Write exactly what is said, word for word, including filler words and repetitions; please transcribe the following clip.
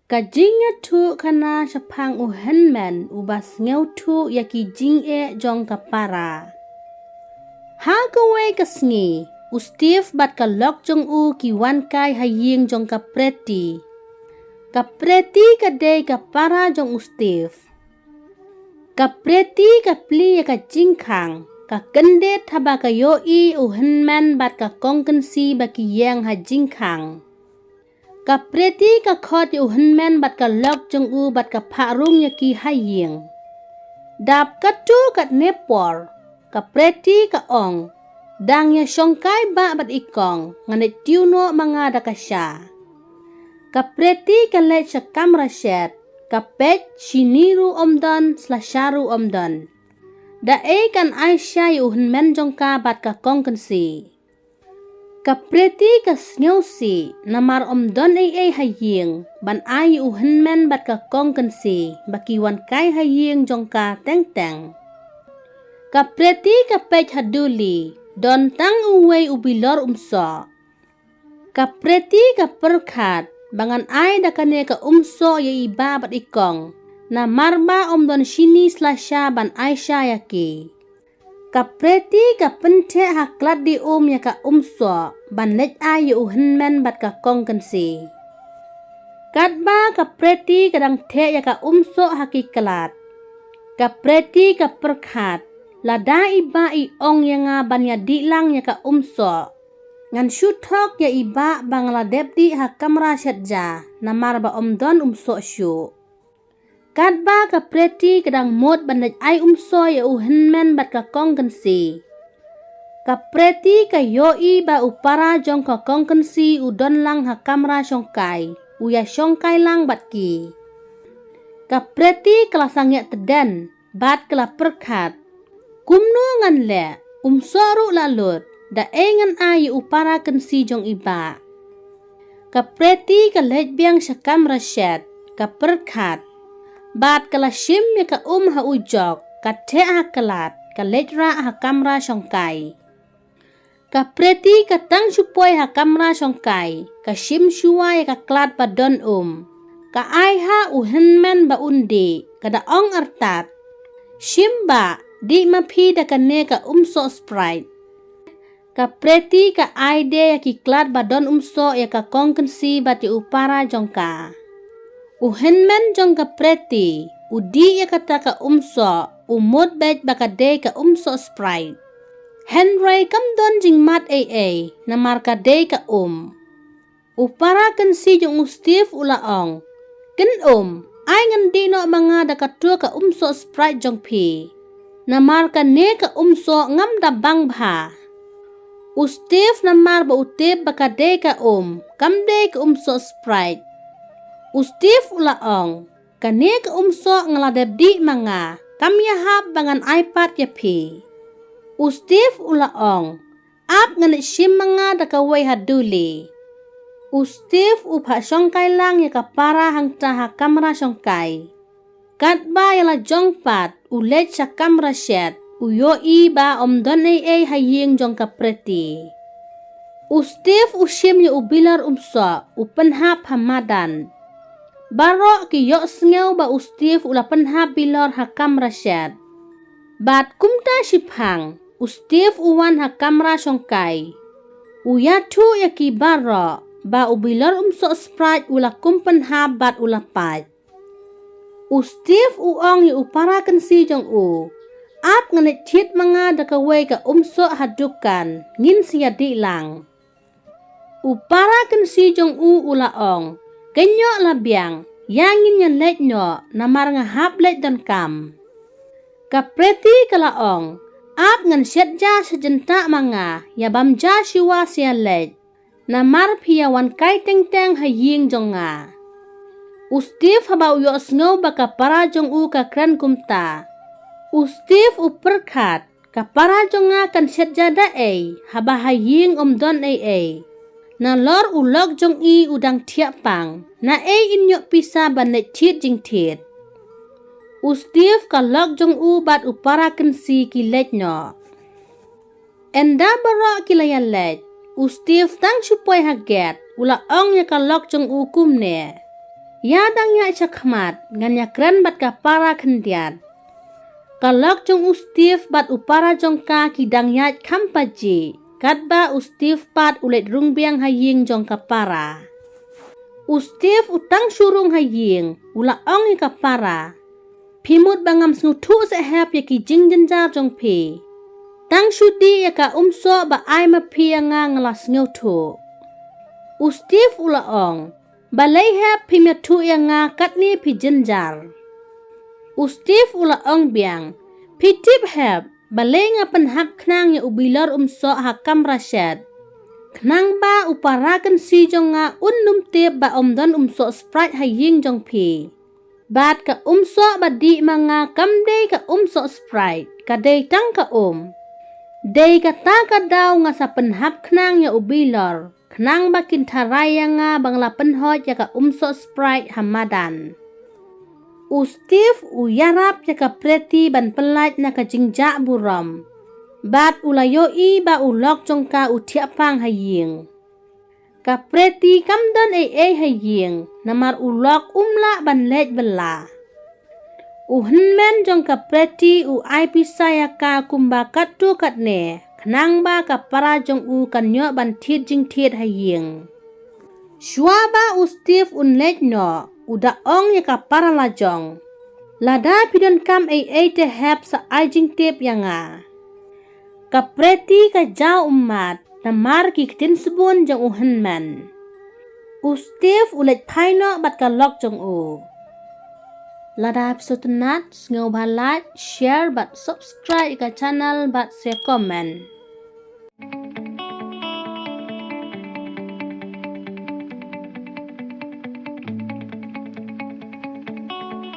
Ka jingïathuhkhana shaphang u hynmen uba sngewthuh ïa ki jingeh jong ka para. Ha kawei ka sngi, u Steve bad ka lok jong u ki wan kai ha ïing jong ka Pretty. Ka Pretty ka dei ka para jong u Steve. Ka Pretty ka plie ïa ka jingkhang, ka kyndit haba ka ïohi u hynmen bad ka Kong Kynsi ba ki ïeng ha jingkhang. Ka Pretty ka khot ïa u hynmen bad ka lok jong u bad ka phah rung ïa ki ha ïing. Dap katto katne por, ka Pretty ka ong, dang ïa shongkai bah bad i kong, ngan leit tiew noh ma nga da ka sha. Ka Pretty ka leit sha kamra shet, ka peit, shini ruh ym don, slasha ruh ym don. Da ei kan ai sha ïa u hynmen jong ka bad ka Kong Kynsi. Ka Pretty ka sngewsih, namar ym don ei ei ha ïing ban ai ïa u hynmen bad ka Kong Kynsi ba ki wan kai ha ïing jong ka teng teng. Ka Pretty ka peit ha duli, don tang uwei u bilor umsoh. Ka Pretty ka pyrkhat ba ngan ai da kane ka umsoh ïa i bah bad i kong, namar ba ym don shini slasha ban ai sha ïa ki. Ka Pretty ka pyntheh ha kladdi um ïa ka umsoh ban leit ai ïa u hynmen bad ka Kong Kynsi. Katba ka Pretty ka dang theh ïa ka umsoh ha ki klad, ka Pretty ka pyrkhat, lada i bah i ong ïa nga ban ïa dih lang ïa ka umsoh, ngan shu thok ïa i bah ba nga la dep dih ha kamra shet ja, namar ba ym don umsoh shuh. Katba ka Pretty ka dang mut ban leit ai umsoh ïa u hynmen bad ka Kong Kynsi, ka Pretty ka ïohi ba u para jong ka Kong Kynsi u don lang ha kamra shongkai, u ïa shongkai lang bad ki. Ka Pretty ka la sangeh tdem, bad ka la pyrkhat, kumno ngan leh, umsoh ruh la lut, da ei ngan ai ïa u para Kynsi jong i bah. Ka Pretty ka leit biang sha kamra shet, ka pyrkhat, bad ka la shim ïa ka um ha u jok, ka theh ha klad, ka leit rah ha kamra shongkai. Ka Pretty ka tang shu poi ha kamra shongkai, ka shim shuwa ïa ka klad ba don um. Ka ai ha u hynmen ba un dih, ka da ong artat, shim bah, dih ma phi da kane ka umsoh Sprite. Ka Pretty ka ai de ïa ki klad ba don umsoh ïa ka Kong Kynsi bad ïa u para jong ka. U hynmen jong ka Pretty u dih ïa kata ka umsoh, u mut beit ba ka dei ka umsoh Sprite. Hynrei kam don jingmut ei ei, namar ka dei ka um. U para Kynsi jong u Steve u la ong, kynum, ai ngan dih noh ma nga da kato ka umsoh Sprite jong phi. Namar kane ka umsoh ngam da bang bha. U Steve namar ba u tip ba ka dei ka um, kam dei ka umsoh Sprite. U Steve u la ong, kane ka umsoh nga la dep dih ma nga, kam ïahap ba ngan ai pat ïa phi. U Steve u la ong, ap ngan leit shim ma nga da kawei ha duli. U Steve u phah shongkai lang ïa ka para hangta ha kamra shongkai. Katba ïa la jong pat, u leit sha kamra shet, u ïohi ba ym don ei ei ha ïing jong ka Pretty. U Steve u shim ïa u bilor umsoh, u pynhap ha madan. Baroh ki ïohsngew ba u Steve u la pynhap bilor ha kamra shet. Bad kumta shiphang, u Steve u wan ha kamra shongkai. U ïathuh ïa ki baroh, ba u bilor umsoh Sprite u la kum pynhap bad u la pait. U Steve u ong ïa u para Kynsi jong u, ap ngan leit thied ma nga da kawei ka umsoh ha dukan, ngin sa ïa dih lang. U para Kynsi jong u u la ong, kynjoh la biang, ïa ngin ïa leit noh, namar nga hap leit donkam. Ka Pretty ka la ong, ap ngan shet ja sha jyntah ma nga, ïa bam ja shuwa sa ïa leit. Namar phi ïa wan kai teng teng ha ïing jong nga. U Steve haba u ïohsngew ba ka para jong u ka kren kumta, u Steve u pyrkhat, ka para jong nga kan shet ja da ei, haba ha ïing ym don ei ei. Nalor u lok jong i u dang thiah pang, na ei in ïoh pisa ban leit thied jingthied. U Steve, ka lok jong u bad u para Kynsi ki leit noh. Ynda baroh ki la ïa leit, u Steve tang shu poi ha gate, u la ong ïa ka lok jong u kumne, Ïa dang ïaid shakhmat, ngan ïakren bad ka para khyndiat. Ka lok jong u Steve bad u para jong ka ki dang ïaid kham pajih, katba u Steve pat u leit rung biang ha ïing jong ka para. U Steve u tang shu rung ha ïing, u la ong ïa ka para. Phi mut ba ngam sngewthuh sehep ïa ki jingjynjar jong phi. Tang shu dih ïa ka umsoh ba ai ma phi ïa nga nga la sngewthuh. U Steve u la ong, balei hep phim ïathuh ïa nga katne phi jynjar. U Steve u la ong biang, phi tip hep, balei nga pynhap khnang ïa u bilor umsoh ha kamra shet. Khnang ba u para kynsi jong nga un nym tip ba ym don umsoh Sprite ha ïing jong phi. Bad ka umsoh ba dih ma nga kam dei ka umsoh Sprite, ka dei tang ka um. Dei kata ka daw nga sa pynhap khnang ïa u bilor, khnang ba kin tharai ïa nga ba nga la pynhoit ïa ka umsoh Sprite ha madan. U Steve u ïarap ïa ka Pretty ban pyllait na ka jingjah burom. Bad u la ïohi ba u lok jong ka u thiah pang ha ïing. Ka Pretty kam don ei ei ha ïing, namar u lok um lah ban leit bylla. U hynmen jong ka Pretty u ai pisa ïa ka kumba katto katne, khnang ba ka para jong u kan ïoh ban thied jingthied ha ïing. Shuwa ba u Steve un leit noh, u da ong ïa ka para la jong, lada phi donkam ei ei te hep sa ai jingtip ïa nga. Ka Pretty ka jaw ummat, namar ki ktien sbun jong u hynmen. U Steve u leit phai noh bad ka lok jong u. Lada phi sngewtynnat, sngewbha like, share bad subscribe ïa ka channel bad sa comment.